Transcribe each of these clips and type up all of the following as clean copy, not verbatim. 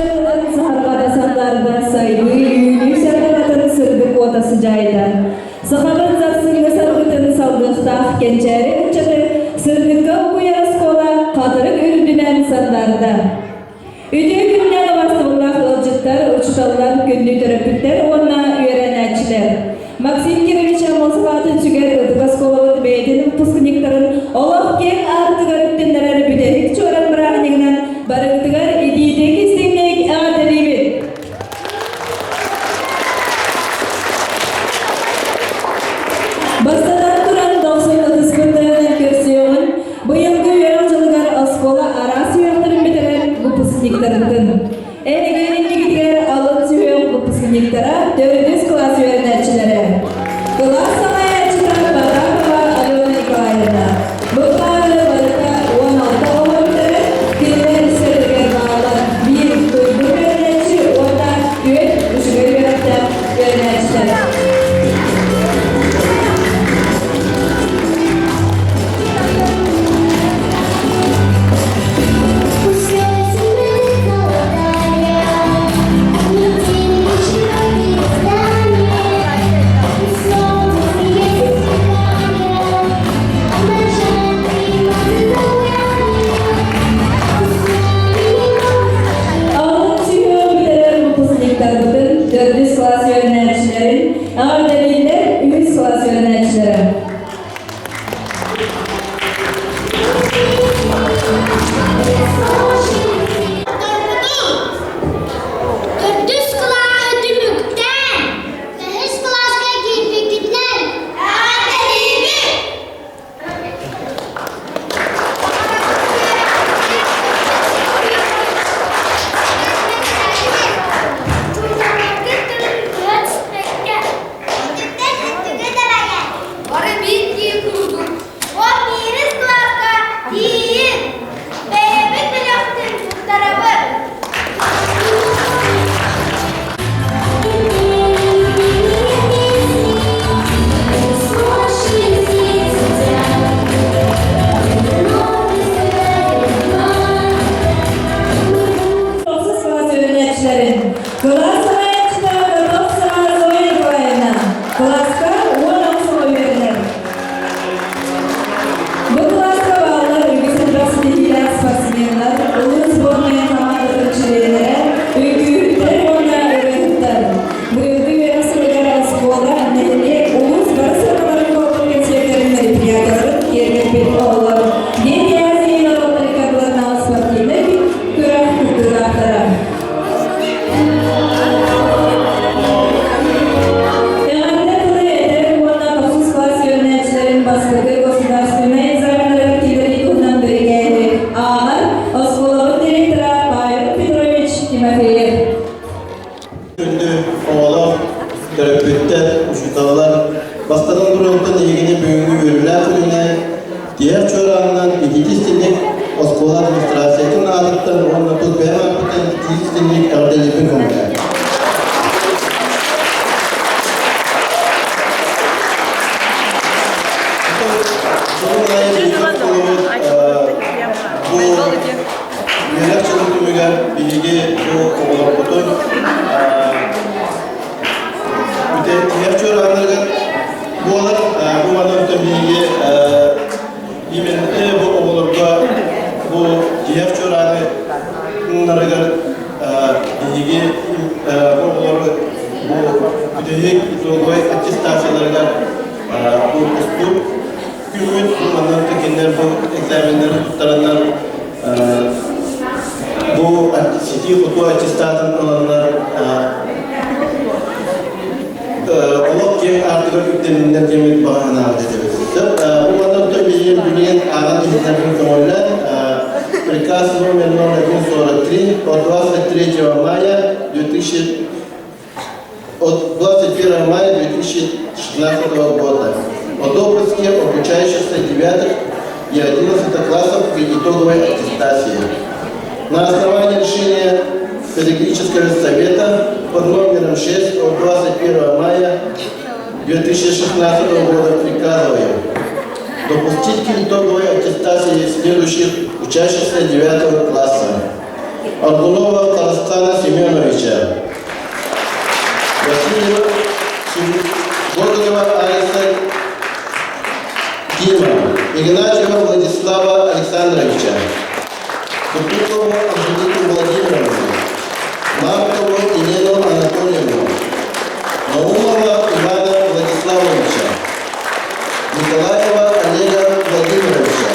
Тылын саһарҕата сандаарда сайдыы үүнүү сардаҥатын сырдык уота сыдьаайда. Сахабыт сарсыҥҥы саргытын салгыахтаах кэнчээри ыччаты сырдыкка угуйар оскуола хатырык үрдүнэн сандаарда. Үтүө күнүнэн убастыбыллаах ыалдьыттар, учууталлар, күндү төрөппүттэр уонна үөрэнээччилэр! Максим Кирович Аммосов аатын сүгэр ытык оскуолабыт бэйэтин выпускниктарын олох киэҥ аартыгар үктэннэрэр бүтэһик чуоран бырааһынньыгынан барыгытыгар итиитик истиҥник эҕэрдэлиибит! Бастатан туран, дохсун ытыспыт тыаһынан көрсүөҕүн, быйылгы үөрэх дьылыгар оскуола араас үөрэхтэрин бүтэрэн выпускниктарбытын. Эһиги иннигитигэр алын сүһүөх выпускниктара төрдүс кылаас үөрэнээччилэрэ. Кылаас салайааччыта Потапова Алена Николаевна. Бу кылааһы барыта 16 оҕо бүтэрэн, кинилэр истэригэр бааллар биир туйгун үөрэнээччи уонна түөрт үчүгэй үөрэхтээх үөрэнээччилэр. Алын сүһүөҕү бүтэрэр выпускниктарбытын төрдүс кылаас үөрэнээччилэрин эҕэрдэлииллэр үһүс кылаас үөрэнээччилэрэ. Төрдүс кылааһы түмүктээн, бэһис кылааска киирбиккитинэн эҕэрдэлиибит! Учууталларгыт тылын быһа түспэккэ, өттүктэн өттүгү дабайан, бары биир киһи курдук 11 кылааска тиийин, бэйэбит бөлөхтүн туттарабыт. Тохсус кылаас үөрэнээччилэрин кылаас салайааччыта Готовцева Зоя Николаевна кылааска 16 оҕо үөрэнэр. Бу кылааска бааллар үгүс элбэх ситиһиилээх спортсменнар, улуус сборнайын хамаандатын чилиэннэрэ, үҥкүүһүттэр уонна ырыаһыттар. Быйылгы үөрэх сылыгар оскуола, нэһилиэк, улуус бары сыаналарын куорпут кэнсиэртэрин мероприятиеларын киэргэппит оҕолор Дети Азии норуоттарыгар быланнаах спортивнай күрэх кыттыылаахтара. Эҕэрдэ тылы этэр уонна тохсус кылаас үөрэнээччилэрин бастакы государственнай экзаменнарыгар киллэрии туһунан бирикээһи ааҕар оскуолабыт директора Павел Петрович Тимофеев. Күндү оҕолор, төрөппүттэр, учууталлар, бастатан туруохтан эһигини бүгүҥҥү үөрүүлээх күнүнэн тиһэх чуораанынан итии-истиҥник оскуола администрациятын аатыттан уонна тус бэйэм ааппыттан итии-истиҥник эҕэрдэлиирбин көҥүллээн. Бу үөрэх дьылын түмүгэр биһиги бу оҕолорбутун тиһэх чуорааннарыгар буолар. Бу манан биһиги именно бу оҕолорго бу тиһэх чуорааннарыгар биһиги бу оҕолору бу бүтэһик итоговай аттестацияларыгар бу уступ күммүт манан кинилэр бу экзаменнары туттараннар бу ситии-хотуу аттестатын ыланнар олох киэҥ аартыгар үктэниннэр диэммит баҕа санаабыт этибит. Бу манна билигин билигин ааҕан иһитиннэрбин көҥүллээн приказ номер 0143 от 23 мая 2000 от 21 мая 2016 года о допуске обучающихся 9 и 11 классов к итоговой аттестации. На основании решения Педагогического совета под номером 6 от 21 мая 2016 года приказываю допустить к итоговой аттестации следующих учащихся 9 класса. Аргунова Карастана Семеновича, Васильева Гоголева Ариса Дима, Игнатьева Владислава Александровича, Кутукову Анжелику Владимировну, Маркову Елену Анатольевну, Наумова Ивана Владиславовича, Николаева Олега Владимировича,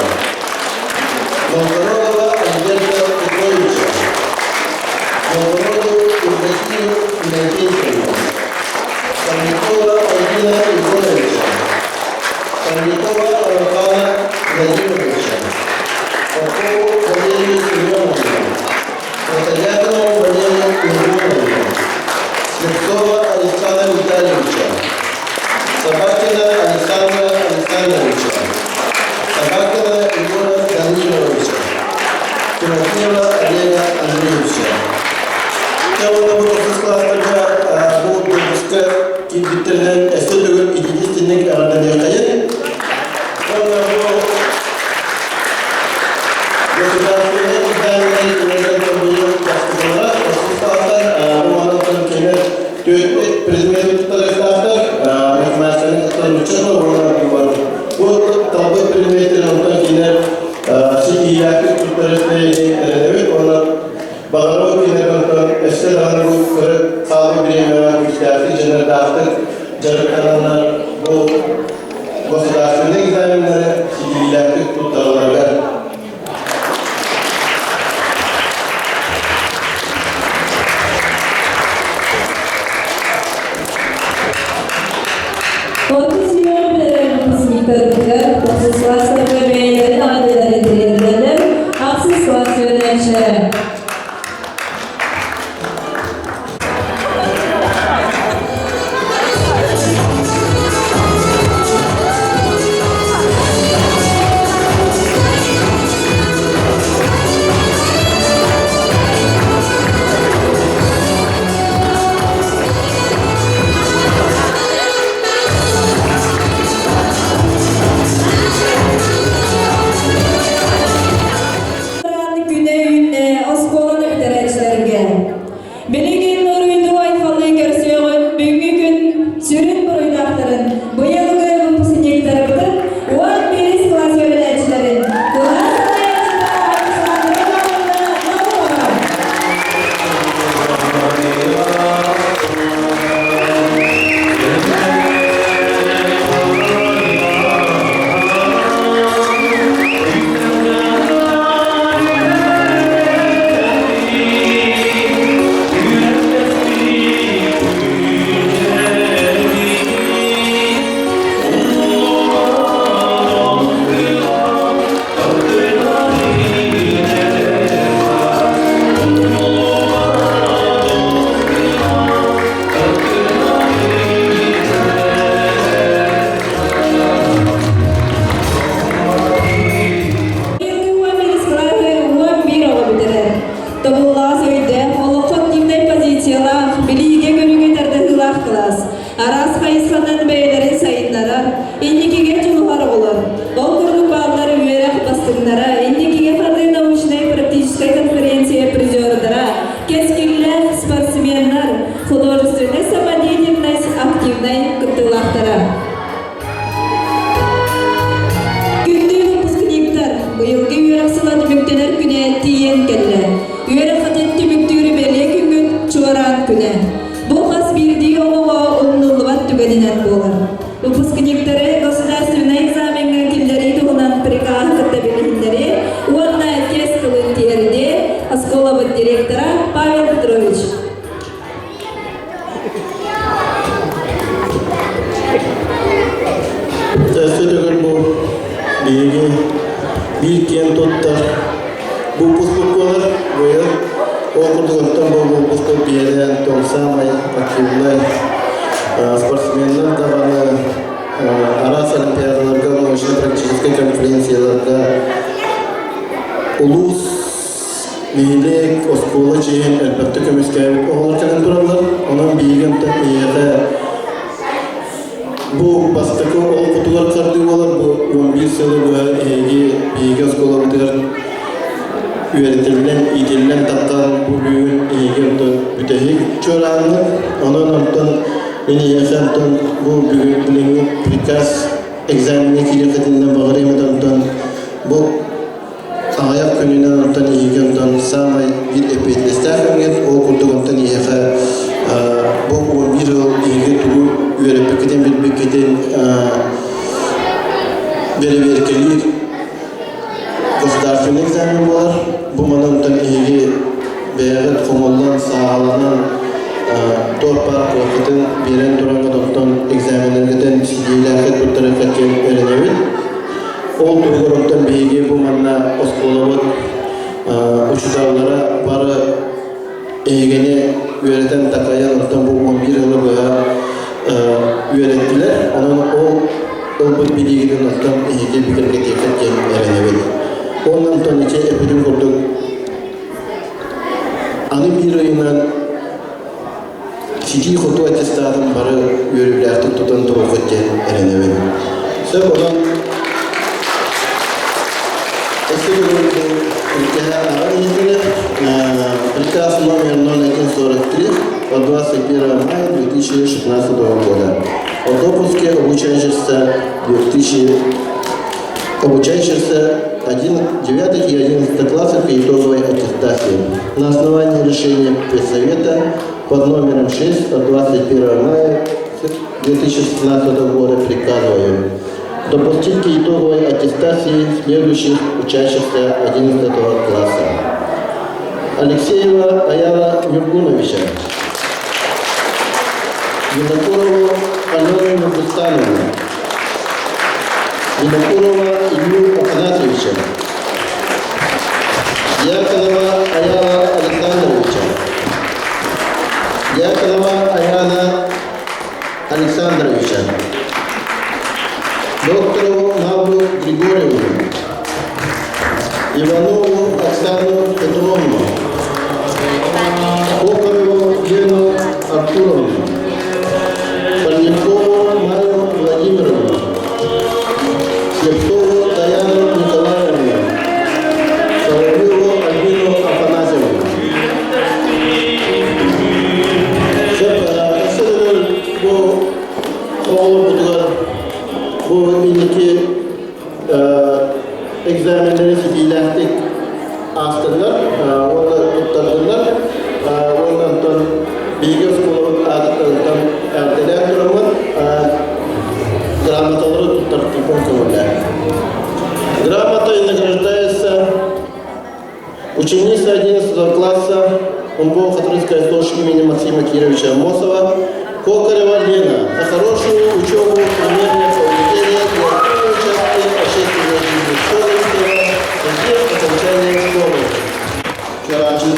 Новгородова Альберта Петровича, Новгородову Евдокию Иннокентьевну, Корнякова Альбина Егоровича, Корнякова Архана Владимировича, Попову Валерию Семеновну, Протодьяконову Валерию Егоровну, Слепцова Александра Витальевича, Собакина Александра Александровича, Собакина Егора Даниловича, Тимофеева Олега Андреевича. Уонна бу тохсус кылаастарга бу выпуска киирбиттэринэн өссө төгүл итии-истиҥник эҕэрдэлиэххэйин. Уонна бу государственнай экзаменнары түмэллэр быйыл бастакылара тохсус кылаастар бу манан кэлэр түөрт предмет туттарыахтаахтар математиканы кытта нуучча уонна быыбар. Бу талбыт предметтэр онтон кинилэр ситиһиилээхтик туттарыахтара эрэнэбит уонна баҕарабыт кинилэр онтон өссө даҕаны бу кыра хаалбыт бириэмэҕэ күүстээхтик дьаныардаахтык дьарыктананнар бу государственнай экзаменнары ситиһиилээхтик туттаралларыгар. Отuz yıl выпускниктарыгар тохсус класстарга бэйэлэрин аҕалларын тириэрдэллэр, ахсыс класс үөрэнээччилэрэ. Күнэ үүннэ оскуоланы бүтэрээччилэргэ. Билигин уруйдуу айхаллыы көрсүөҕүн бүгүҥҥү күн сүрүн буруйдаахтарын быйылгы выпускниктарбытын 11 класс үөрэнээччилэрин кылаас салайааччыта Александра Ивановна Наумова. Быйылгы 11 классы 11 оҕо бүтэрэр. Тобуллаҕас өйдөөх, олоххо активнай позициялаах, билиигэ-көрүүгэ тардыһыылаах кылаас. Араас хайысханан бэйэлэрин сайыннарар, инникигэ дьулуһар оҕолор. Ол курдук бааллар үөрэх бастыҥнара, инникигэ хардыы научнай практическай конференция призердара, кэскиллээх спортсменнар, художественнай самодеятельность активнай кыттыылаахтара. Күндү выпускниктар, быйылгы үөрэх сыла түмүктэнэр күнэ тиийэн кэллэ. Үөрэх атын түмүктүүрү бэлиэ күҥҥүт чуораан күнэ. Бу хас биирдии оҕоҕо умнуллубат түгэнинэн буолар. Выпускниктары государственнай экзамеҥҥа киллэрии туһунан приказ кытта билиһиннэри уонна тест тылын тиэрдиэ оскуолабыт директора Павел Петрович. Өссө төгүл бу биһиги биир киэн туттар выпуск буолар быйыл. Ол курдук оттон бу выпускпут биэрэн том самай активнай спортсменнар даҕаны араас олимпиадаларга, научно-практическай конференцияларга улуус нэһилиэк, оскуола чиэһин элбэхтик көмүскээбит оҕолор кэлэн тураллар. Онон биһиги онтон эйиэхэ бу бастакы олохпутугар хардыы буолар бу 11 сылы быһа эһиги биһиги оскуолабытыгар Үөрэтиллэн, иитиллэн таххан бу бүгүн эһиги онтон бүтэһик чуорааннык, онон онтон мин эһиэхэ онтон бу бүгүн билиҥҥи приказ экзамеҥҥа киириэххитинэ баҕарыам этэ онтон бу аҕыйах күнүнэн онтон эһиги онтон саамай биир эппиэтинэстээх кэмҥит ол курдук онтон эһиэхэ бу 11 ыал эһиги тугу үөрэппиккитин билбиккитин бэрэбиэркэлиир государственный экзамен буолар. Бу манан онтон эһиги бэйэҕит хомуллан, сааһыланан туох баар кыаххытын биэрэн тураҥҥыт онтон экзаменнаргытын ситиһиилээхтик туттарыахха диэн эрэнэбит. Ол туһугар онтон биһиги бу манна оскуолабыт учууталлара бары эһигини үөрэтэн такайан онтон бу 11 ыалы быһа үөрэттилэр. Онон ол ылбыт билиигитин онтон эһиги бигэргэтиэххит диэн эрэнэбит. Уонна онтон ити эппитим курдук аны биир ыйынан ситии-хотуу аттестатын бары үөрүүлээхтик тутан туруоххут диэн эрэнэбин. Сөп онон өссө бүгүн бу приказ ааҕан иһитинэ приказ номер 0143 от 21 мая 2016 года о допуске обучающихся 2000 обучающихся 9 и 11 классов к итоговой аттестации. На основании решения Педсовета под номером 6 от 21 мая 2016 года приказываю допустить к итоговой аттестации следующих учащихся 11 класса. Алексеева Аяла Юргуновича, Винокурову Алену Нургустановну, Винокурова Илью Афанасьевича, Дьяконова Аяла Александровича, Дьяконова Аяна Александровича, Докторову Мавру Григорьевну, Иванову Оксану Петровну, Кокореву Лену Артуровну, Парникову Марию Владимировну, Слепцову Таяну Николаевну, Соловьеву Альбину Афанасьевну. Сөп, бу оҕолорбутугар бу инники экзаменнары ситиилээхтик аастыннар уонна туттардыннар уонна онтон биһиги оскуолабыт аатыттан эрдэлээн тураммыт грамоталары туттартыырбын көҥүллээх. Грамотой награждается ученица 11 класса МБО Хатырыкская СОШ имени Максима Кировича Амосова Кокарева Лена за хорошую учебу, примерное поведение и активное участие в общественной жизни школы и окончания школы. Чурачи.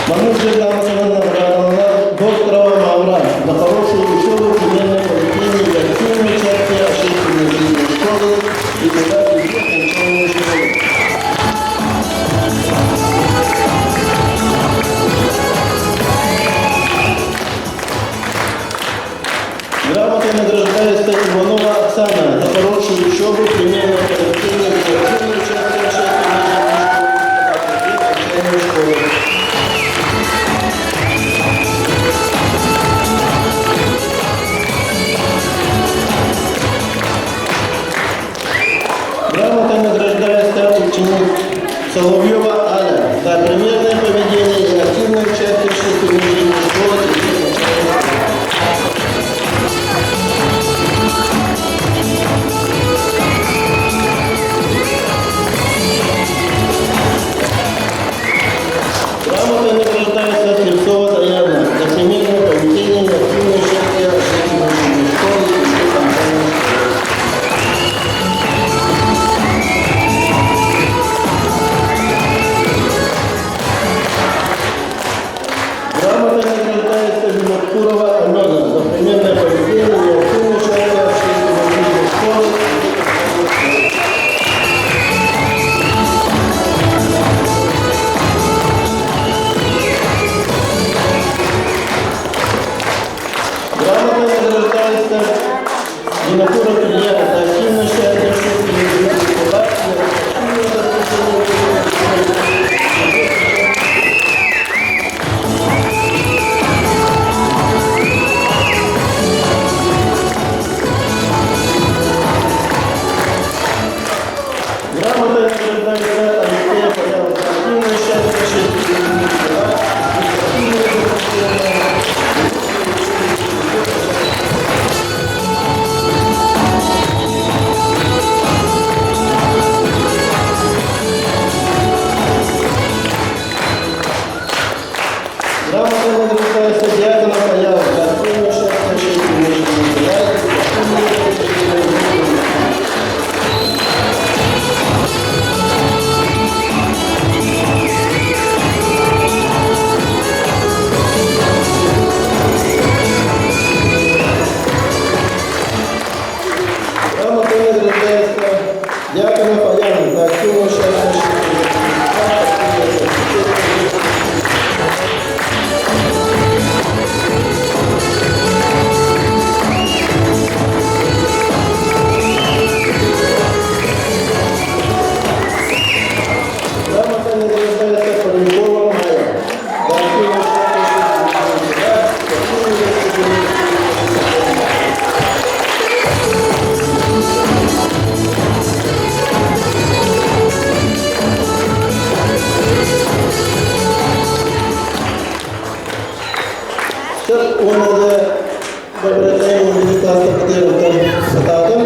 Маннык грамотанан наҕараадаланар Докторова Мавра за хорошую учебу, примерное поведение и активное участие в общественной жизни школы и до окончания школы. Грамотой награждается Иванова Оксана за хорошую учебу, примерное поведение и активное участие в общественной жизни школы и школы. Грамотой награждается ученик Соловьева Аля за примерное поведение и активное участие в общественной жизни школы и окончания школы. Грамотой награждается Слепцова Даяна за примерное поведение и активное участие в общественной жизни школы и окончания школы. Винокуров Илья за активное участие в Грамотой награждается Алексея Павлова за активное участие в Грамотой награждается Дьяконов Аял за активное участие в Грамотой награждается Дьяконов Аян за активное участие в Грамотой награждается Полякова Майя за активное участие в Сөп уонна да Добротаем университеттар оттон сатаатым.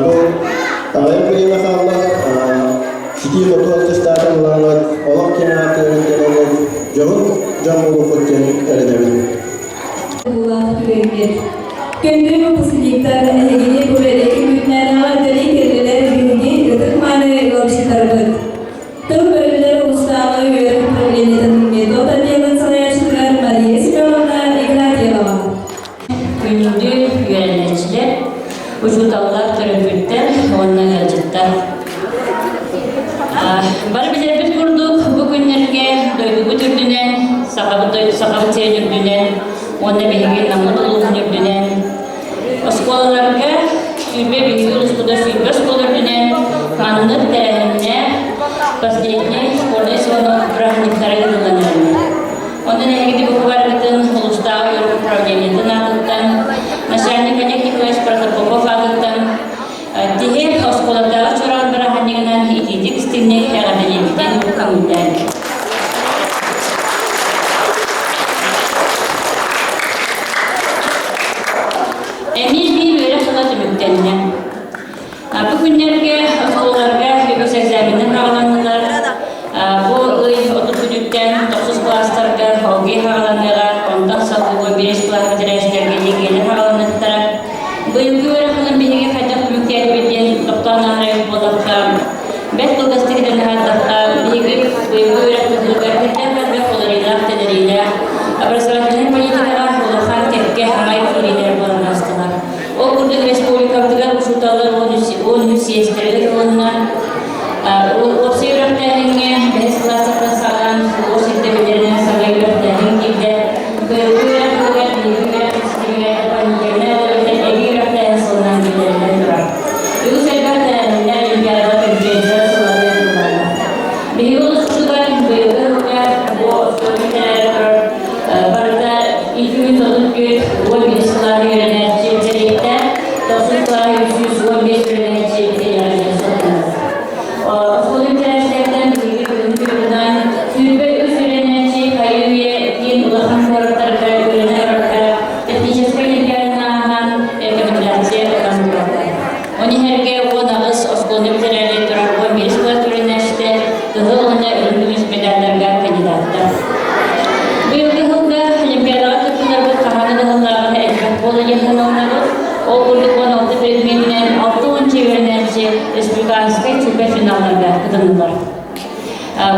Бу аҕыйах бириэмэ хаалла. Ситии хоту аттестатын ылаҥҥыт, олох киэҥ аартыгын кэлэҥҥит, дьоһун дьон буолуоххут диэн эрэнэбин. Улаах түгэҥҥит. Күндү выпускниктар, эһигини бу бэлиэ күммүтүнэн эҕэрдэлии кэллилэр биһиги ытык-мааны ыалдьыттарбыт. Тыл бөлүлэр улуустааҕы үөрэх управлениетын метод отделын салайааччытыгар Мария Семеновна Игнатьеваҕа. Күндү үөрэнээччилэр, учууталлар, төрөппүттэр уонна ыалдьыттар. Бары билэрбит курдук, бу күннэргэ дойдубут үрдүнэн, Сахабыт, Сахабыт сирин үрдүнэн уонна биһиги Наммыт улууһун үрдүнэн оскуолаларга сүүрбэ биһиги улууспутугар 20 оскуола үрдүнэн маннык тэрээһиннээх последний школьный звонок бырааһынньыктара ыытыллан эрэллэр. Онон эһигини бу барыгытын улуустааҕы үөрэх управлениетын аатыттан, начальник Олег Николаевич Протопопов аатыттан тиһэх оскуолатааҕы чуораан бырааһынньыгынан итиитик истиҥник эҕэрдэлиибитин көҥүллээн. Эмиэ биир үөрэх сыла түмүктэннэ. Бу күннэргэ оскуолаларга үгүс экзаменнар хааланнылар. Бу ый 30 күнүттэн тохсус кылаастарга ОГЭ хааланыаҕа, онтон салгыы биэс кылаас бүтэрээччилэргэ ЕГЭ-лэр хааланыахтара. Быйылгы үөрэх сылын биһиги хайдах түмүктээтибит диэн тохтоон ааһар буоллахха, бэрт кылгастык этэн аһардахха, биһиги быйылгы үөрэхпит сылыгар кирдээх элбэх уларыйыылаах-тэлэриилээх, образовательнай политикаҕа улахан кэккэ аҥай киириилэр буолан аастылар. Ол курдук республикабытыгар учууталлар 13 съезтэригэр уонна уопсай үөрэхтээһиҥҥэ бэһис кылаастартан саҕалаан улуус ирдэбиллэринэн саҥа үөрэхтээһин киирдэ. Быйылгы үөрэх сылыгар биһиги үөрэх систиэмигэр дополнительнай ол эбэтэр эбии үөрэхтээһин сылынан биллэриллэн турар. Үгүс элбэх тэрээһиннэр, олимпиадалар, конференциялар сыллата ыытыллаллар. Биһиги улууспутугар быйылгы сылга бу оскуола бүтэрээри турар барыта 234 11 сыллаах үөрэнээччи кэлиэхтээх, тохсус кылааһы 315 үөрэнээччи бүтэрээри сылдьар. Оскуола бүтэрээччилэртэн биһиги бүгүҥҥү туругунан 23 үөрэнээччи хайыы-үйэ киин улахан куораттарга үөрэнэ барарга техническэй олимпиаданы ааһан рекомендация ылан тураллар. Ону иһэргэ 18 оскуоланы бүтэрээри турар 11 кылаас үөрэнээччитэ кыһыл уонна үрүҥ көмүс медалларга кандидаттар. Быйылгы сылга Олимпиадаҕа кыттыыларбыт хаһан ыһыллааҕы элбэх буола диэн санааланабыт. Ол курдук 16 предметинэн 60 үөрэнээччи республиканскай суперфиналларга кытыннылар.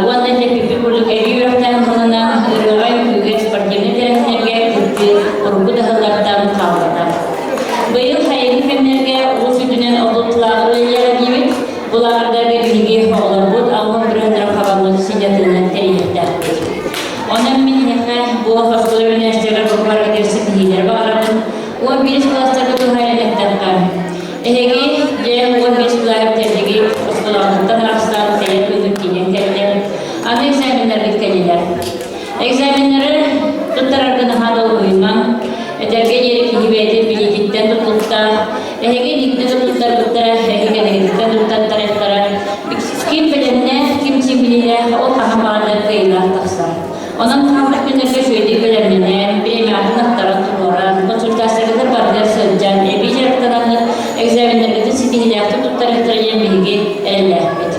Уонна тэппиппит курдук эбии үөрэхтээх сылынан ырыаҕа, үҥкүүгэ, спортивнай тэрээһиннэргэ кыттыы урукку да сыллартан хаалбата. Быйыл сайыҥҥы кэмнэргэ улуус үрдүнэн олуттулааҕы үлэлиэҕэ диибит. Бу лааҕырдарга биһиги оҕолорбут алгыс бырыһыннара хабаммыт синньатыынан тэрийиэхтээхпит. Онон мин эһиэхэ бу оскуола үөрэнээччилэригэр бу барыгытыгар ситиһиилэри баҕарабын. 11 кылаастарга туһаайан эттэххэ, Эһиги дьэ 15 кылааһы бүтэрдигит, оскуолаҕытыттан арахсан тэйэр күнүк тиийэн кэллэ. Аны экзаменнаргыт кэллилэр. Экзаменнары туттарарга наһаа долгуйумаҥ. Этэргэ диэри киһи бэйэтин билиититтэн тутулуктаах. Эһиги илиитинэн да туттарбыттара, эһиги кэннигититтэн туттартарыахтара. Ким бэлэмнээх, ким симмилиилээх, ол хаһан баҕардар кыайыылаах тахсар. Онон хаалбыт күннэргэ үчүгэйдик бэлэмнэнэн, бириэмэҕитин аттаран туруоран, консультацияларгытын барытыгар сылдьан, эбии дьарыктанаҥҥыт, экзаменнаргытын ситиһиилээхтик туттарыахтара диэн биһиги эрэллээхпит.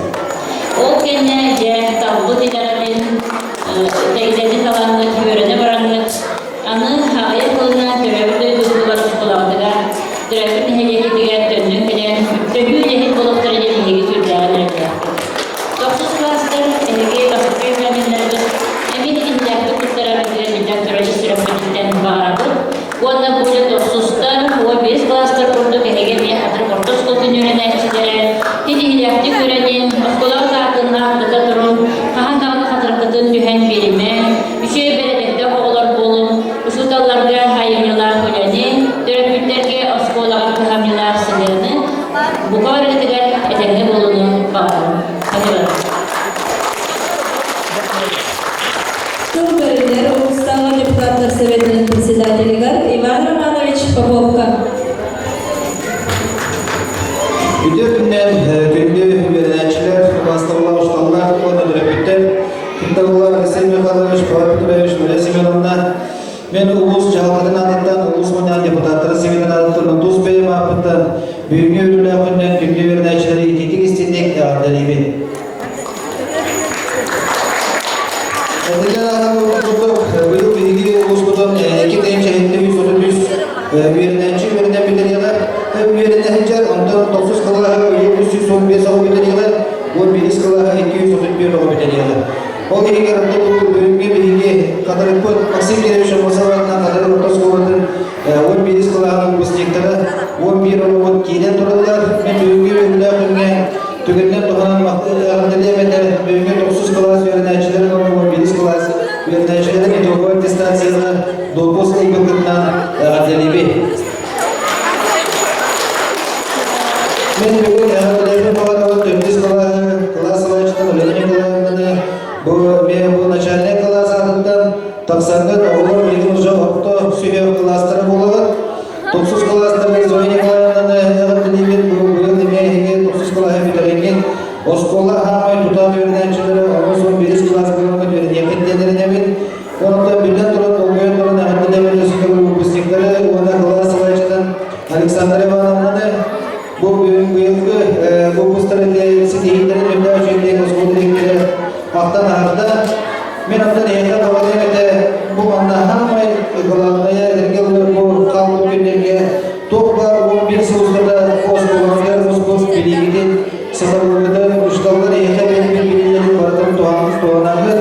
Ол кэннэ дьэ талбыт идэҕитин, идэни талаҥҥыт, үөрэнэ бараҥҥыт, аны аҕыйах тылынан төрөөбүт дойдубутугар оскуолаҕытыгар, төрөөбүт нэһилиэккитигэр төннөн кэлэн, төһүү үлэһит буолуохтара диэн биһиги сүрдээҕин эрэллээхпит. Тохсус кылаастар эһиги бастакы экзаменнаргыт эмиэ ситиһиилээхтик туттараргытыгар биллэн турар ис сүрэхпититтэн баҕарабыт. Уонна бу дьэ тохсустар, 15 кылаастар курдук эһиги эмиэ хатырык орто оскуолатын үөрэнээччилэрэ ситиһиилээхтик үөрэниҥ, оскуолаҕыт аатын ааттата туруҥ, хаһан даҕаны хатырыккытын түһэн биэримэҥ, үчүгэй бэрээдэктээх оҕолор буолуҥ, учууталларга айымньылаах үлэни, төрөппүттэргэ оскуолаҕа кыһамньылаах сыһыаны бука барыгытыгар этэҥҥэ буолууну баҕарабын. Хатыларым. Тыл бэриллэр улуустааҕы депутаттар советын председателигэр Иван Романович Поповка. Үтүө күннэн күндү үөрэнээччилэр, убаастабыллаах учууталлар уонна төрөппүттэр, кыттабыллар Алексей Михайлович, Павел Петрович, Мария Семеновна, мен улуус дьаһалтатын аатыттан, улуус мунньаҕын депутаттарын советын аатыттан тус бэйэм ааппыттан бүгүҥҥү үөрүүлээх күнүнэн күндү үөрэнээччилэри итиитик истинник эҕэрдэлиибин. Этиллэн ааһан курдук, быйыл биһиги улууспутун 2 733 үөрэнээччи үөрэнэн бүтэриэҕэ, үөрэнэ сылдьар, онтон тохсус кылааһы быйыл 315 оҕо бүтэриэҕэ, 11 кылааһы 234 оҕо бүтэриэҕэ. Ол иһигэр орто бүгүҥҥү биһиги Хатырыкпыт Максим Кирович Аммосов аатынан Хатырык орто оскуолатын 11 кылааһын выпускниктара 11 оҕобут киирэн тураллар. Мин бүгүҥҥү үөрүүлээх күҥҥэ түгэнинэн туһанан эҕэрдэлиэм этэ. Бүгүҥҥү тохсус кылаас үөрэнээччилэрин уонна 11 кылаас үөрэнээччилэрин итоговай аттестацияны допуск ылбыккытынан эҕэрдэлиибин. Мен бүгүн эҕэрдэлиэхпин баҕарабын төрдүс кылааһы кылаас салайааччытын Ульяна Николаевнаны бу мен бу начальнай кылаас аатыттан тахсаргыт оҕолор билигин уже орто сүһүөх кылаастара буолаҕыт. Тохсус кылаастарга Зоя Николаевнаны эҕэрдэлиибин бу быйыл эмиэ эһиги тохсус кылааһы бүтэрэҥҥит оскуола хаамай тутаах үөрэнээччилэрэ 11 кылаас буоларга үөрэниэххит диэн эрэнэбит. Онтон биллэн туран долгуйан туран эҕэрдэлэбин өссө выпускниктары уонна кылаас салайааччытын Александра Ивановнаны бу быйылгы выпустары ситиһиилэрин үрдээх үчүгэйдик оскуола дириэктэрэ ахтан аһарда. Мин онтон эһиэхэ баҕарыам этэ бу манна хаамай главное эргэ бу хаалбыт күннэргэ туох баар 11 сыл устата оскуолаҕытыгар муспут билиигитин сатабылгытын учууталлар эһиэхэ биэрбит билиилэрин барытын туһанаҕыт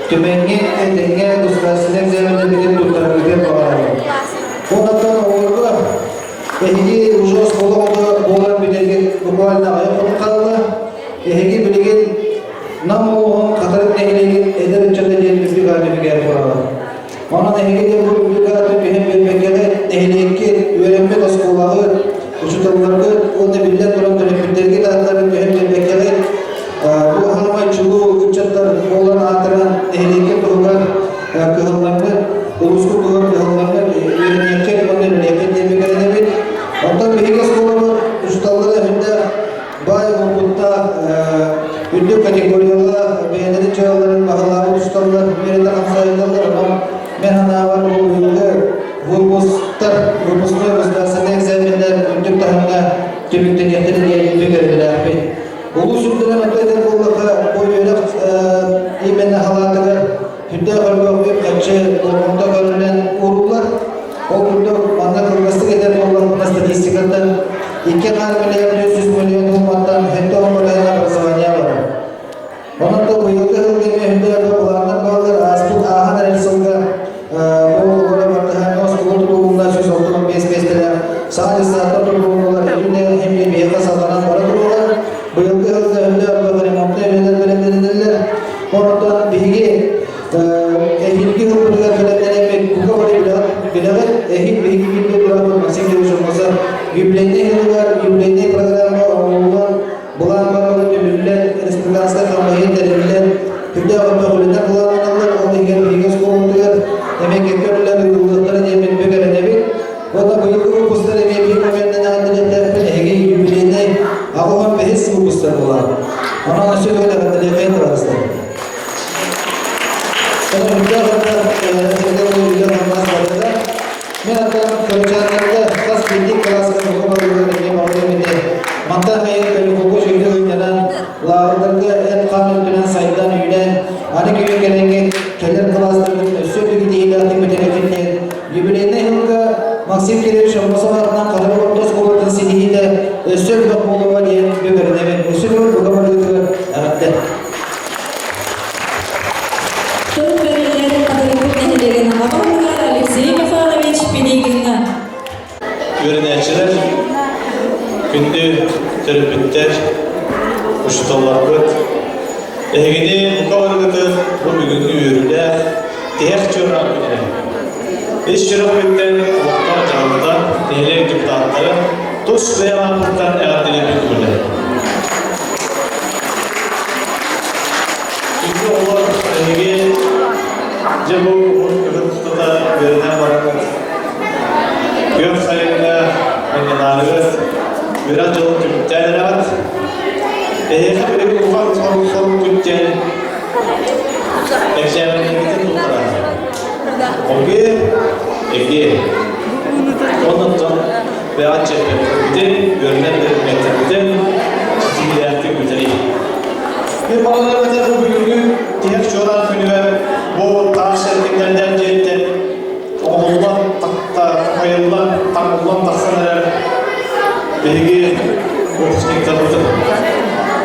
Түмэҥҥэ, этэҥҥэ государственнай экзаменнаргытын туттараргытыгар баҕарабын. Онтон оҕолорго эһиги уже оскуола оҕото буолан бүтэргит буквально аҕыйах хонук хаалла. Эһиги билигин Нам улууһун Хатырык нэһилиэгин эдэр ыччата диэн үрдүк ааты түгээр тураҕыт. Онон эһиги де бу үрдүк ааты түһэн биэрбэккэ нэһилиэккит, үөрэммит оскуолаҕыт, учууталларгыт уонна биллэн туран төрөппүттэргит ааттарын түһэн биэрбэккэҕит бу аһымай чулуу ыччаттар буолан аатыран нэһилиэккэ туһугар кыһаллаҥҥыт, улуускут туһугар кыһаллаҥҥыт үөрэниэххит уонна үлэлиэххит диэн эрэнэбит. Онтон биһиги оскуолабыт учууталлара үрдээх баай уопуттаах үрдүк категориялаах бэйэлэрин дьыалаларын баһылаабыт учууталлар үөрэтэ хамсаайдаллар. Онон мен санаабар бу быйылгы выпусктар, выпускной государственный экзаменнар үрдүк таһымҥа түмүктэниэхтэрэ диэн үрдүк эрэллээхпин. Улуус үрдүнэн онто этэр буоллахха, бу үөрэх именно халаатыгар сүрдээх элбэх үп-харчы болҕомто көрүллэн ууруллар. Ол курдук, манна кылгастык этэр буоллахпына статистикаттан 2,5 миллион 400 миллион сууматтан 70 образование барар. Онон да быйылгы сылга эмиэ үрдээх былааннар бааллар. Ааспыт ааһан эрэр сылга бу оҕолоро бартыһааҥҥа оскуола тутулунна 165 миэстэлээх саҥа десанттар тутулуннулар. Итиннэ эмиэ биһиэхэ салҕанан бара туруоҕа. Быйылгы сылга үрдээх ремонтнай үлэлэр бэлэмнэнэллэр. Онтон биһиги эһиилги сылбытыгар бэлэмнэнэммит бука бары билэҕит. Эһиил биһиги бииргэ турарбыт Максим Кириллович Аммосов юбилейнай сылыгар юбилейнай Онон өссө төгүл эҕэрдэлиэххэйин табаарыстар. Онон үрдээх үрдээх үлэ хамнас барыта. Мен аттан кырачааннарга хас биирдии кылааска муха барыыга эмиэ баҕарыам этэ. Мантан хайын каникулга үчүгэйдик ыйданан, лааҕырдарга эт-хаан өттүнэн сайдан үүнэн, аны күһүн кэлэҥҥит кэлэр кылаастаргытын өссө үрдүк итиилээхтик бүтэрэргит диэн юбилейнай сылга Максим Кириллович Аммосов аатынан Хатырык орто оскуолатын ситиһиитэ өссө элбэх буолуоҕа диэн бүгүрүнэбин. Өссө төгүл бука барыытыгар эҕэрдэ. Тыл бэриллэр Хатырыкпыт нэһилиэгин аҕа баһылыгар Алексей Михайлович Пинигиҥҥа. Үөрэнээччилэр, күндү төрөппүттэр, учууталларбыт, эһигини бука барыгытын бу бүгүҥҥү үөрүүлээх тиһэх чуораан күнүнэн ис сүрэхпиттэн олохтоох дьаһалта нэһилиэк депутаттарын тус бэйэм ааппыттан эҕэрдэлиирбин көҥүллэһэбин. Күндү оҕолор, эһиги дьэ бу уһун кыһын устата үөрэнэн бараҥҥыт күөх сайыҥҥа мунньунаарыгыт үөрэх дьылын түмүктээн эрэҕит. Эһиэхэ билигин улахан сорук күттэн экзаменнэргитин туттарар. Оге, эге. Оннуттан бэҕэт чэппэппитин, үөрэнэн бэриммэттэрбитин ситиһиилээхтик бүтэрий. Мин баҕаларым этэ бу бүгүҥҥү тиһэх чуораан күнүгэр бу таас эркиннэрдээх дьиэттэн оҥоһуллан, такайыллан, таҥыллан тахсан эрэр биһиги выпускниктарбытын.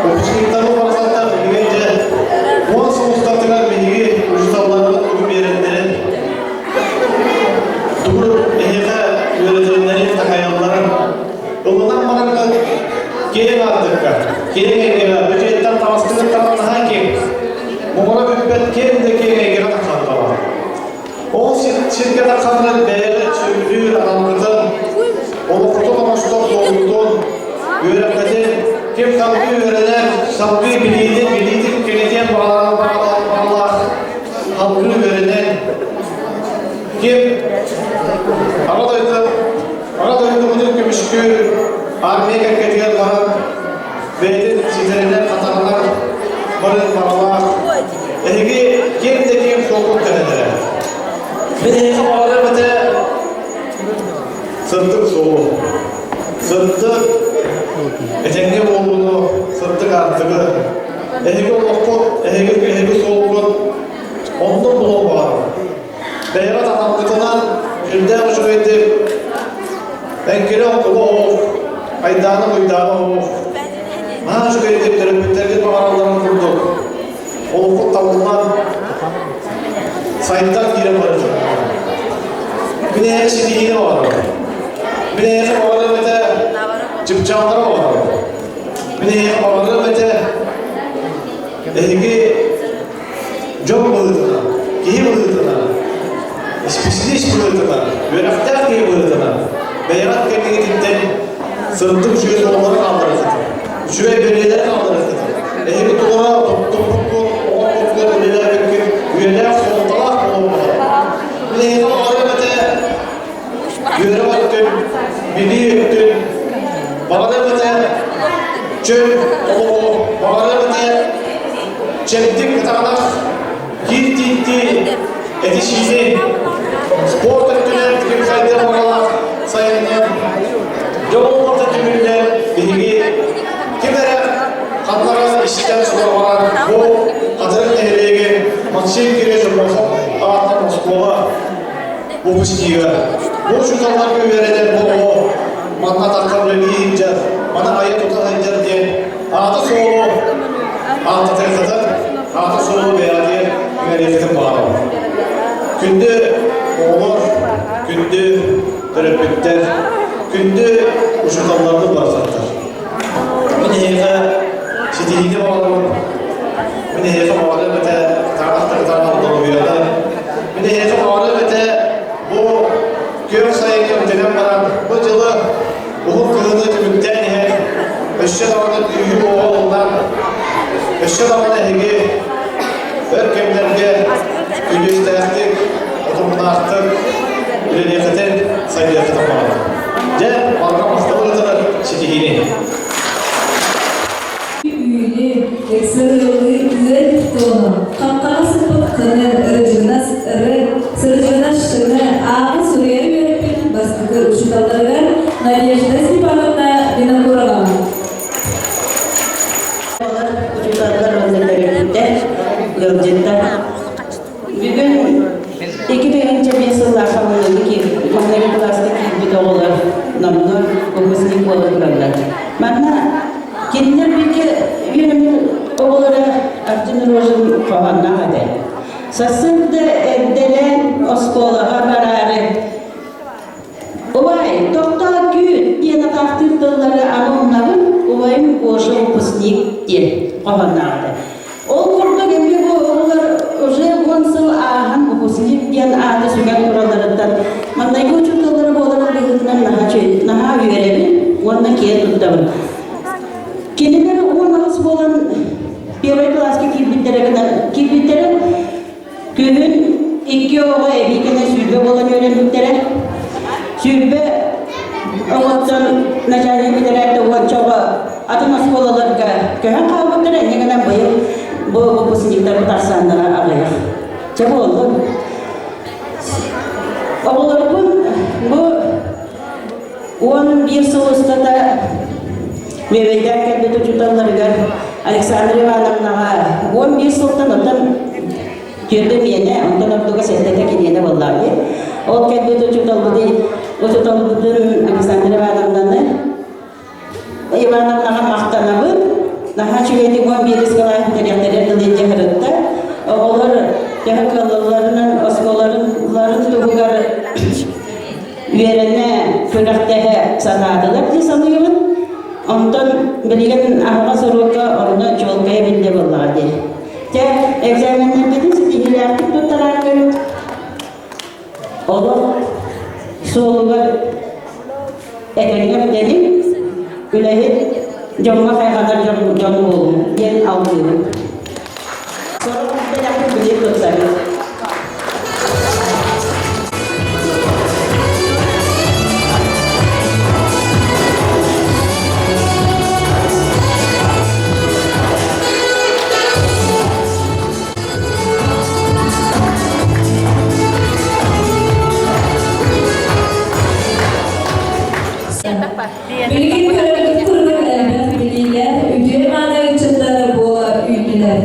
Выпускниктары барахсаттар биһиги дьэ 10 сыл устатыгар биһиги учууталларбыт тугу биэрэллэрин, тугу эһиэхэ үөрэтэллэрин, такайалларын ылынан барарга киэҥ аартыкка, киэҥ эйгэҕэ бюджеттан таҥастыгын таҥнаһа киэҥ, муҥура бүппэт киэҥ да киэҥ эйгэҕэ тахсан барар. Ол сиргэ тахсаннар бэйэҕит сөбүлүүр аналгытын, олоххутун оҥостор суолгутун, үөрэххитин, ким салгыы үөрэнэр, салгыы билиитин, билиитин кэҥэтиэн баҕалаах баҕалаах салгыы үөрэнэн, ким Аҕа дойду Аҕа дойдубутун көмүскүүр армия кэккэтигэр баран бэйэтин ситэринэн-хатарынан барын баҕалаах эһиги ким да ким суолгут кэһэлэрэ. Мин эһиэхэ баҕарыам этэ сырдык суолу, сырдык этэҥҥэ буолууну, сырдык аартыгы. Эһиги олоххут, эһиги эһиги суолгут оннун булуон баҕарабын. Бэйэҕит аналгытынан сүрдээх үчүгэйдик эҥкилэ оҥкула оһох, айдаана буйдаана оһох, наһаа үчүгэйдик төрөппүттэргит баҕаралларын курдук олоххут табыллан сайдан киирэн барыта. Мин эһиэхэ ситиһиини баҕарабын. Мин эһиэхэ баҕарыам этэ чыпчааллары баҕарабын. Мин эһиэхэ баҕарыам этэ эһиги дьон быһыытынан, киһи быһыытынан, исписэлиис быһыытынан, үөрэхтээх киһи быһыытынан бэйэҕит кэннигититтэн сырдык үчүгэй сололору хаалларыаххытын, үчүгэй бэлиэлэри хаалларыаххытын, эһиги тугура туттубуккут, оҥорбуккут, үлэлээбиккит үйэлээх суолталаах буолуон Мин эһиэхэ баҕарыам этэ үөрэх өттүн, билии өттүн, баҕарыам этэ чөл олоҕу, баҕарыам этэ чэбдик кытаанах киир тииттии эти-сиини спорт өттүнэн ким сайдыан баҕалаах сайыннан дьон олоҕо түмүллэн биһиги ким эрэ ханнара истэн сураҕыран бу Хатырык нэһилиэгин Максим Кириллович Аммосов аатынан оскуола выпускнига. Бу учууталларга үөрэнэр бу оҕо манна атахха үлэлии сылдьар, маны айа тута сылдьар диэн аата-суолу ааттатыаххытын, аата-суолу бэйэҕитигэр иҥэриэххитин баҕарабын. Күндү оҕолор, күндү төрөппүттэр, күндү учууталларбыт барахсаттар. Мин эһиэхэ ситиһиини баҕарабын. Мин эһиэхэ баҕарыам этэ кытаанахтар кытаанах доруобуйаны. Мин эһиэхэ баҕарыам этэ бу күөх сайыҥҥа бүтэнэн баран бу дьылы уһун кыһыны түмүктээн иһэн өссө даҕаны күүһү оҕо ылынан өссө даҕаны эһиги өр кэмнэргэ күлүүстээхтик, утумнаахтык үлэлиэххитин, сайдыаххытын баҕарабын. Дьэ, барҕа махталын ытырар ситиһиини! Үүнү, Ыксырыылыы күөл туону, хаххаҕа сыппыт кыны, ырыдьыгынас ыры, сырдьыгынас шыны ааҕы суруйары үөрэппит бастакы учууталларыгар Надежда Степановна Винокурова. Олар учууталлар уонна төрөппүттэр, ыалдьыттар. Бүгүн 2005 сыллаахха маҥнайгы кылааска киирбит оҕолор номнуо выпускник буола тураллар. Манна кинилэр бииргэ үөрэммит оҕолоро Артем Рожин хоһоонноох этэ. Сарсыарда эрдэлээн оскуолаҕа бараары Убай, тохтоо күүт диэн атаахтыыр тыллары аны умнабын, убайым Гоша выпускник диэн хоһоонноох этэ. Ол курдук эмиэ бу оҕолор уже 10 сыл ааһан выпускник диэн ааты сүгэн туралларыттан маҥнайгы учууталлара буоларын быһыытынан наһаа үөрэбин уонна киэн туттабын. Кинилэр 18 буолан первый кылааска киирбиттэрэ киирбиттэрэ күһүн икки оҕо эбии кэлэн 20 буолан үөрэммиттэрэ. 20 оҕоттон начальник бүтэрээт уонча оҕо атын оскуолаларга көһөн хаалбыттара, инньэ гынан быйыл бу выпускниктарбыт ахсааннара аҕыйах. Чэ буоллун. Оҕолорбун бу 11 сыл устата бүөбэйдээн кэлбит учууталларыгар Александра Ивановнаҕа 11 сылтан оттон түөрдэ миэнэ, онтон ордуга сэттэтэ киниэнэ буоллаҕа дии. Ол кэлбит учууталбытын, учууталбытын Александра Ивановнаны Ивановнаҕа махтанабын. Наһаа үчүгэйдик 11 кылааһын дириэктэрэ дылы дьаһарытта. Оҕолор төһө кыаллалларынан оскуолаларын туһугар үөрэнэ, күрэхтэһэ сатаатылар дии саныыбын. Онтон билигин аһаҕас уруокка онно чуолкайа биллэ буоллаҕа дии. Дьэ, экзаменнаргытын ситиһиилээхтик туттарааккыт олох суолугар этэҥҥэ бүтэниҥ, үлэһит, дьоҥҥо хайҕанар дьон буолуҥ диэн алгыыбын. Сорох бэлэхпин билиэ туттарыҥ. Билигин көрөргүт курдук элбэх билиилэр, үтүө мааны ыччаттара буола үүннүлэр.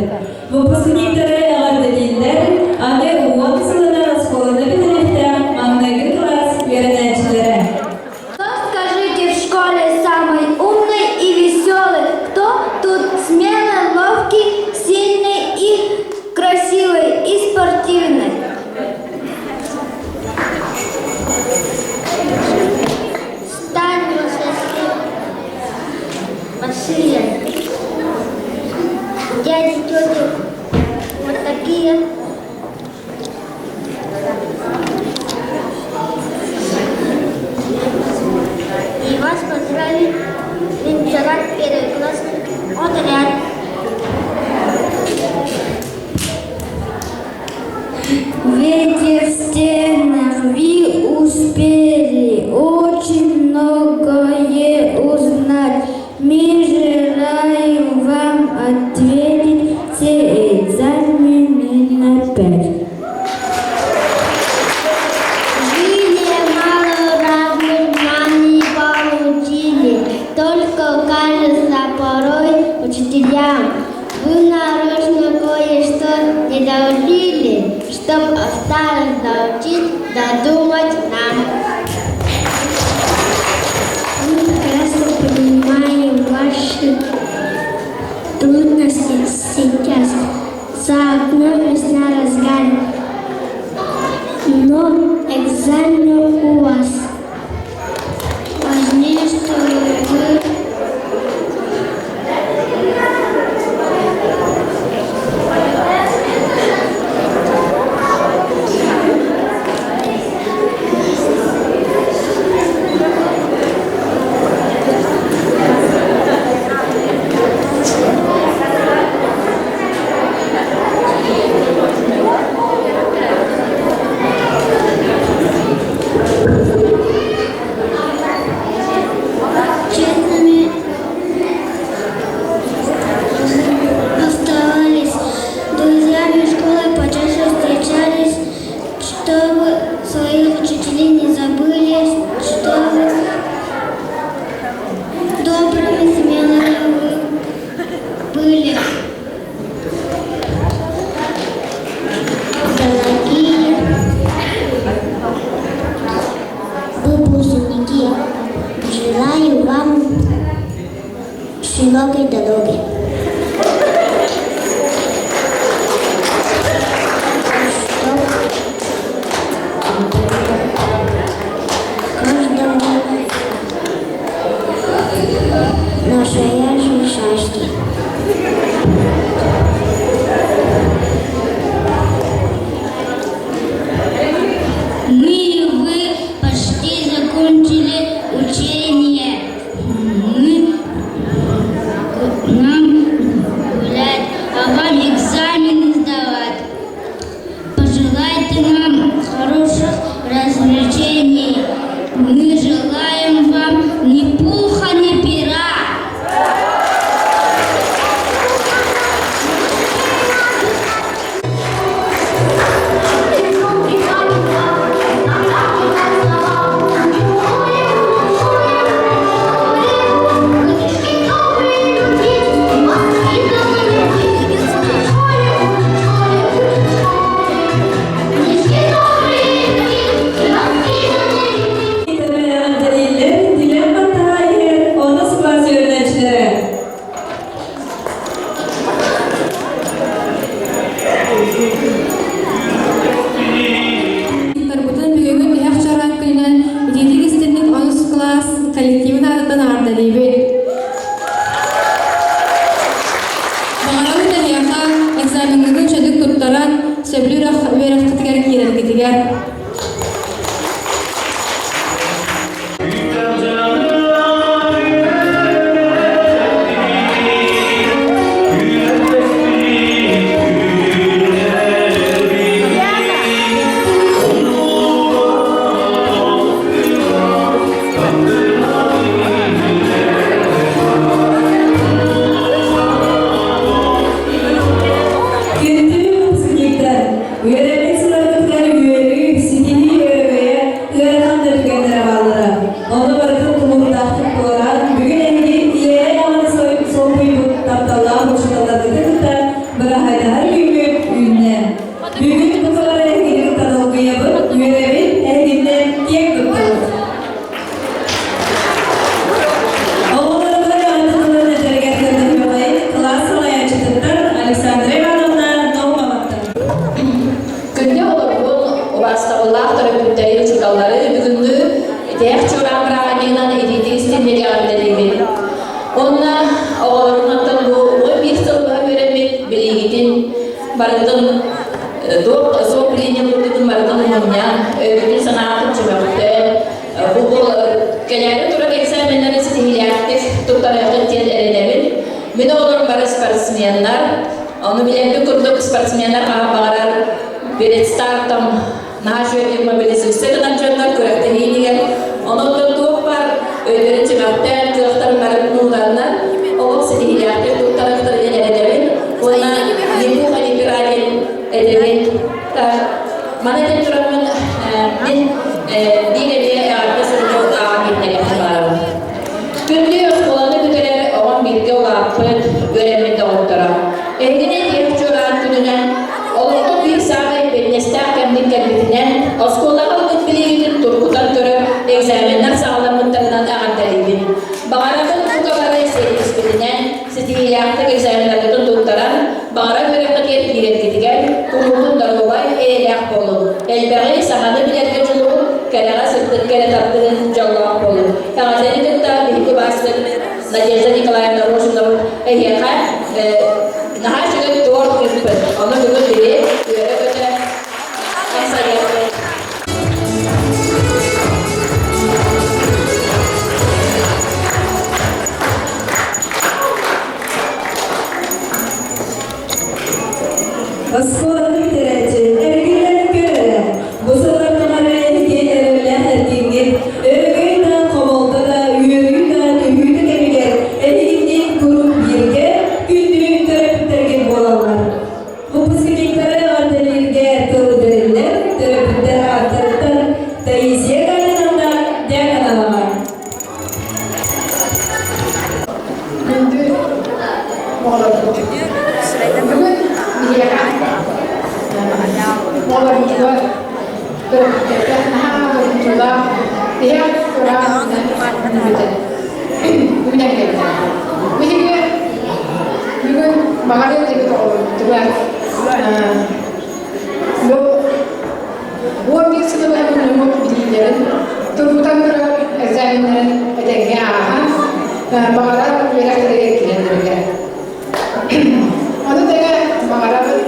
Выпускниктары эҕэрдэлииллэр, аны 10 сылынан оскуоланы бүтэриэхтээх маҥнайгы кылаас үөрэнээччилэрэ. Кто, скажите, в школе самый умный и веселый? Кто тут смелый, ловкий, сильный и красивый и спортивный? Стань Василия. Дяди, тети вот такие. И вас поздравит венчарат первый классный отряд. В этих стенах вы успели очень многое узнать. Мы желаем вам ответить все экзамены на пять. Вы немало разных знаний получили, только кажется порой учителям. Вы нарочно кое-что не доучили, чтоб о старых доучить, додумать нам. Мы прекрасно понимаем ваши трудности сейчас. За окном весна разгар, но экзамен у вас. Важнее, чтобы вы Широкой дороги. Чтоб каждому настоящее счастье. Мы вы почти закончили учение. Мы нам гулять, а вам экзамены сдавать. Пожелайте нам хороших развлечений. Мы желаем вам ни пуха, ни пера. Тарбытын бүгүҥҥү тиһэх чараан күнүнэн итиитик истинник онус кылаас коллективын аатыттан аҕардалыыбыт. Баҕарабыт эһиэхэ экзамеҥҥытын чөдүк туттаран, сөбүлүүр үөрэххитигэр киирэргитигэр. Күндү выпускниктар, үөрэммит сылларбытыгар үөрүү, ситиһии өрөгөйө, ыарахан да түгэннэрэ бааллара. Ону барытын тулуурдаахтык туораан, бүгүн эһиги иэйэн аҕаны солбуйбут тапталлаах учууталларгытын кытта быраһайдаһар күммүт үүннэ. Бүгүн бу сыллары эһигини кытта долгуйабыт, үөрэбит, эһигиннэн киэҥ туттабыт. Оҕолоругар эҕэрдэ тылын этэригэр көрдөһүөҕэй кылаас салайааччытыттан Александра Ивановна Наумоваттан. Күндү олорбун, убаастабыллаах төрөппүттэри, учууталлары бүгүҥҥү итиэх чуораан бырааһынньыгынан илиитин истинник эҕэрдэлиибин. Уонна оҕолорум оттон бу 11 сыл быһа үөрэммит билиигитин барытын туох суох билиини булбутун барытын мунньан, өйгүтүн санаатын чөмөхтөөн, бу кэлээри турар экзаменнары ситиһиилээхтик туттарыаххыт диэн эрэнэбин. Мин оҕолорум бары спортсменнар. Ону билэрбит курдук спортсменнар хаһан баҕарар перед стартом наһаа үчүгэйдик мобилизация гынан дьоннор күрэхтэһии иннигэр онон туох баар өйдөрүн чөмөхтөөн кыахтарын барын нуураннар олох ситиһиилээхтик туттарыахтара диэн эрэнэбин уонна ни пуха ни пера диэн этэбин. Маны этэн тураммын мин биир эмиэ эҕэрдэ суругу ааҕан иһитиннэриэхпин баҕарабын. Күндү оскуоланы бүтэрэр оҕом бииргэ улааппыт, үөрэммит доҕотторо. Эһигини тиһэх чуораан күнүнэн, олоххо биир саамай эппиэтинэстээх кэммит кэлбитинэн, оскуолаҕа ылбыт билиигитин тургутан көрөр экзаменнар саҕаламмыттарынан эҕэрдэлиибин. Баҕарабын бука бары сиэттиспитинэн, ситиһиилээхтик экзаменнаргытын туттаран, баҕарар үөрэххитигэр киирэргитигэр куруутун доруобай, эйэлээх буолуҥ. Элбэҕи, саҥаны билэргэ дьулуһуҥ, кэрэҕэ, сырдыкка эрэ тардыһын, дьоллоох буолуҥ. Эҕэрдэни кытта биһиги убаастык Надежда Николаевна Рожинову эһиэхэ наһаа үчүгэй торт ыыппыт. Ону бүгүн биһи үөрэ-көтө хамсайыахпыт. Оскуоланы бүтэрээччи, эргиллэн көр эрэ, бу сыллар тухары эһиги эрэллээх эркиҥҥит, өрөгөй да, хомолто да, үөрүү да, түһүү да кэмигэр эһигинниин куруук бииргэ, күндү төрөппүттэргит буолаллар. Выпускниктары эҕэрдэлииргэ тыл бэриллэр төрөппүттэр ааттарыттан Таисия Галиновна Дьяконоваҕа. Күндү оҕолорбут, бүгүн биһиэхэ оҕолорбутугар төрөппүттэргэ наһаа доргутуулаах тиһэх тураан бүтэн үүнэн кэллэ. Биһиги Баҕарыа этибит оҕолорбутугар бу 11 сылы быһа мунньуммут билиилэрин тургутан көрөр экзаменнарын этэҥҥэ ааһан, баҕарар үөрэхтэригэр киирэллэригэр. Ону тэҥэ баҕарабыт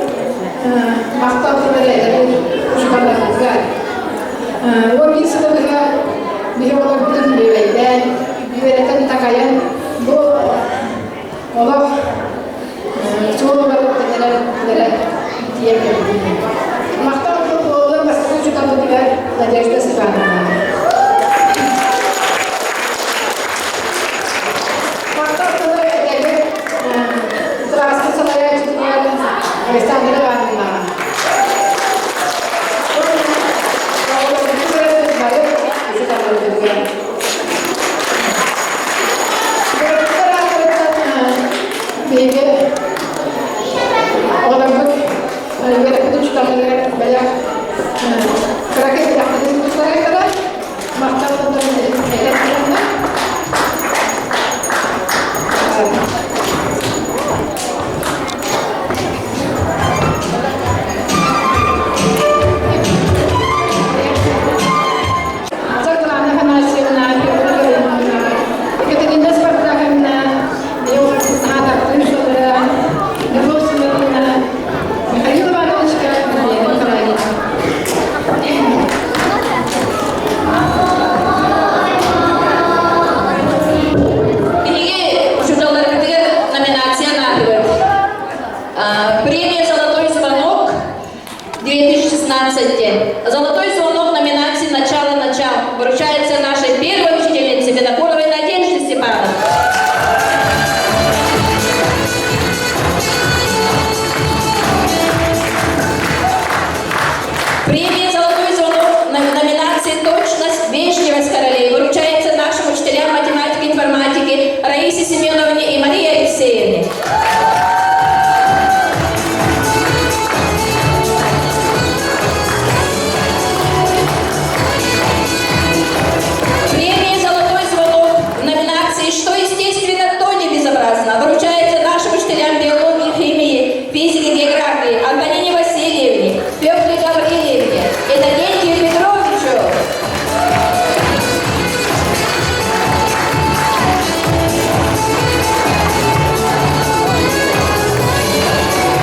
махтал тыллары этэбит учууталларбытыгар. 11 сылы быһа биһи оҕолорбутун бүөбэйдээн, үөрэтэн такайан бу олох суолугар үктэнэрэ тиийэн кэлбитин. Махтал тыл буоллун бастакы учууталбытыгар Надежда Степановна. Махтал тылы этэбит кылааспыт салайааччытыгар Александра Ивановнаҕа. Оҕолорбутун бары учууталларбытыгар. Биһиги оҕолорбут үөрэппит учууталларыгар бэлэх кыракый бэлэхтэрин туттарыахтара. Махтал тылларын этэн тураннар. Саргылана Афанасьевна, Петр Ивановна, Екатерина Спартаковна, Любовь Семеновна, Михаил Ивановичка, Мария Николаевна. Биһиги учууталларбытыгар номинация анаатыбыт. Премия «Золотой звонок» 2016 день. «Золотой звонок» номинации «Начало начал» вручается нашей первой учительнице Винокуровой Надежде Степановне. Премия «Золотой звонок» номинации «Точность, вежливость королей» вручается нашим учителям математики и информатики Раисе Семеновне и Марии Алексеевне. Премия «Золотой звонок» в номинации «Что естественно, то не безобразно» вручается нашим учителям биологии, химии, физики, географии Антонине Васильевне, Фекле Гаврилевне, Иннокентию Петровичу.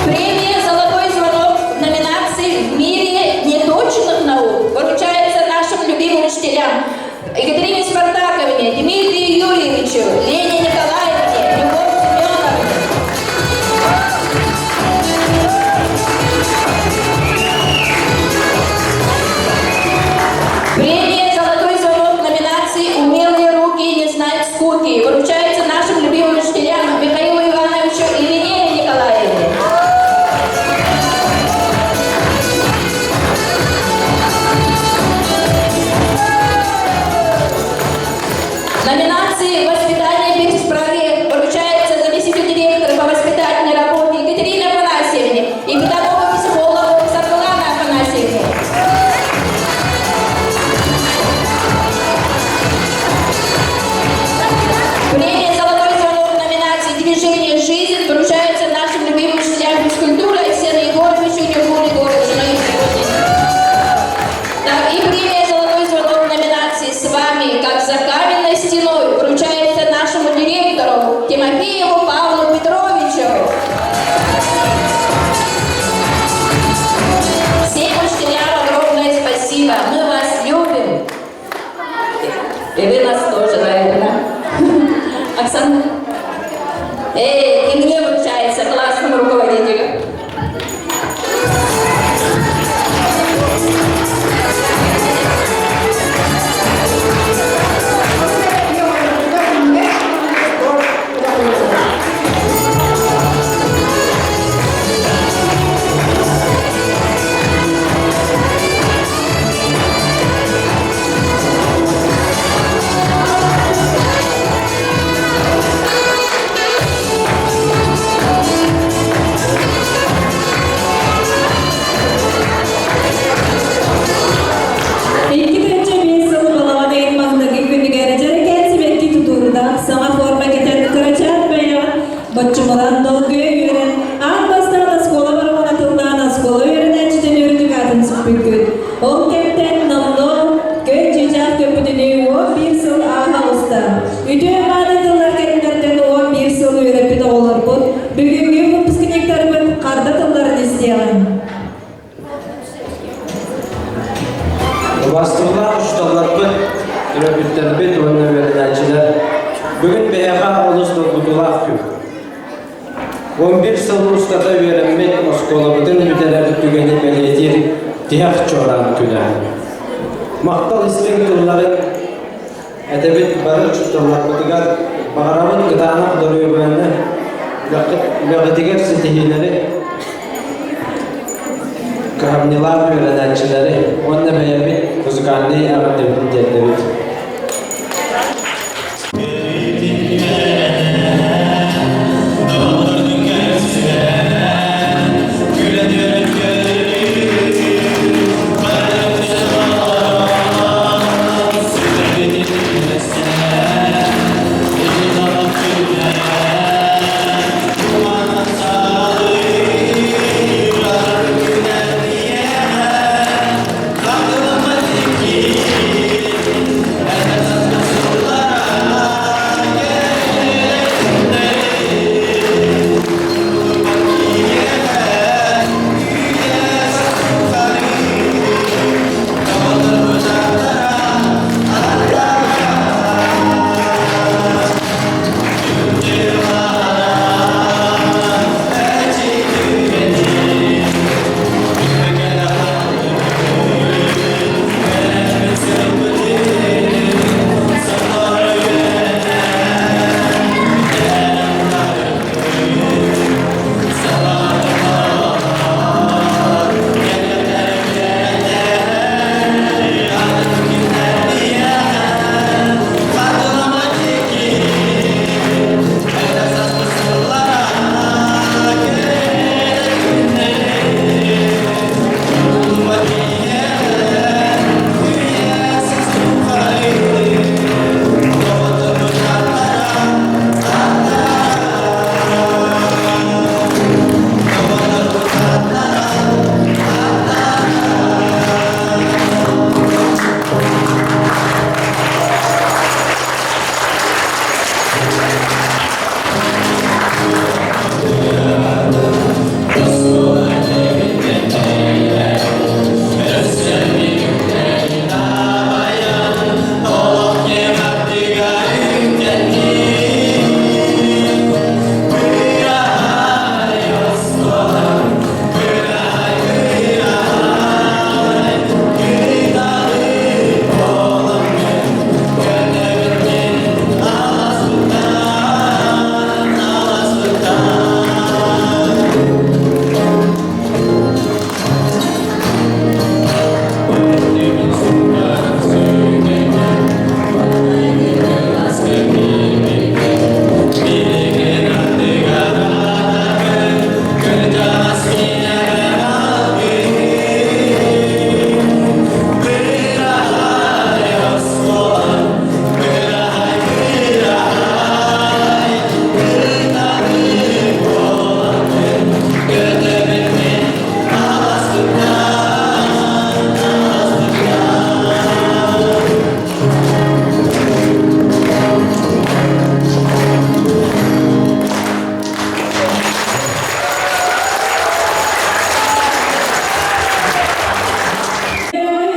Премия «Золотой звонок» в номинации «В мире неточных наук» вручается нашим любимым учителям Екатерине Спартаковне, Дмитрию Юрьевичу, Лене Николаевне, Любовь Семеновне. Премия «Золотой звонок» в номинации «Умелые руки не знают скуки» вручается нашим любимым учителям Михаилу Ивановичу и Венере Николаевне. Номинации «Воспитание без правил» вручается заместителю директора по воспитательной работе Екатерине Афанасьевне и педагогу-психологу Саргылане Афанасьевне. Премия «Золотой звонок» в номинации «Движение жизнь» вручается нашим любимым учителям физкультуры Алексею Егоровичу и Нюху Егоровичу. Но их сегодня Так, и премия «Золотой звонок» в номинации «С вами, как за каменной стеной» вручается нашему директору Тимофееву Павлу Петровичу. Всем учителям огромное спасибо. Мы вас любим. И вы нас тоже, наверное. Оксана? Эй, и мне вручается классному руководителю. 2005 сыл балаҕан ыйын маҥнайгы күнүгэр дьэрэкээн сибэкки тутуурдаах саҥа форма кэтэн кырачаан бэйэҕин боччумуран долгуйа үөрэн. 11 сыл устата үөрэммит оскуолабытын бүтэрэр түгэни бэлиэтиир тиһэх чуораан күнэ. Махтал истиҥ тылларын этэбит бары учууталларбытыгар баҕарабыт кытаанах доруобуйаны, үлэҕитигэр ситиһиилэри, кыһамньылаах үөрэнээччилэри уонна бэйэбит музыкальнай эҕэрдэбитин тиэрдэбит.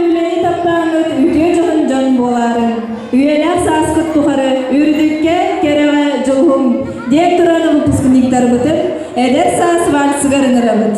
Үлэни таптааҥҥыт үтүө дьоһун дьон буолаарыҥ. Үйэлээх сааскыт тухары үрдүккэ, кэрэҕэ дьулуһуҥ, диэн туран выпускниктарбытын эдэр саас вальсыгар ыҥырабыт.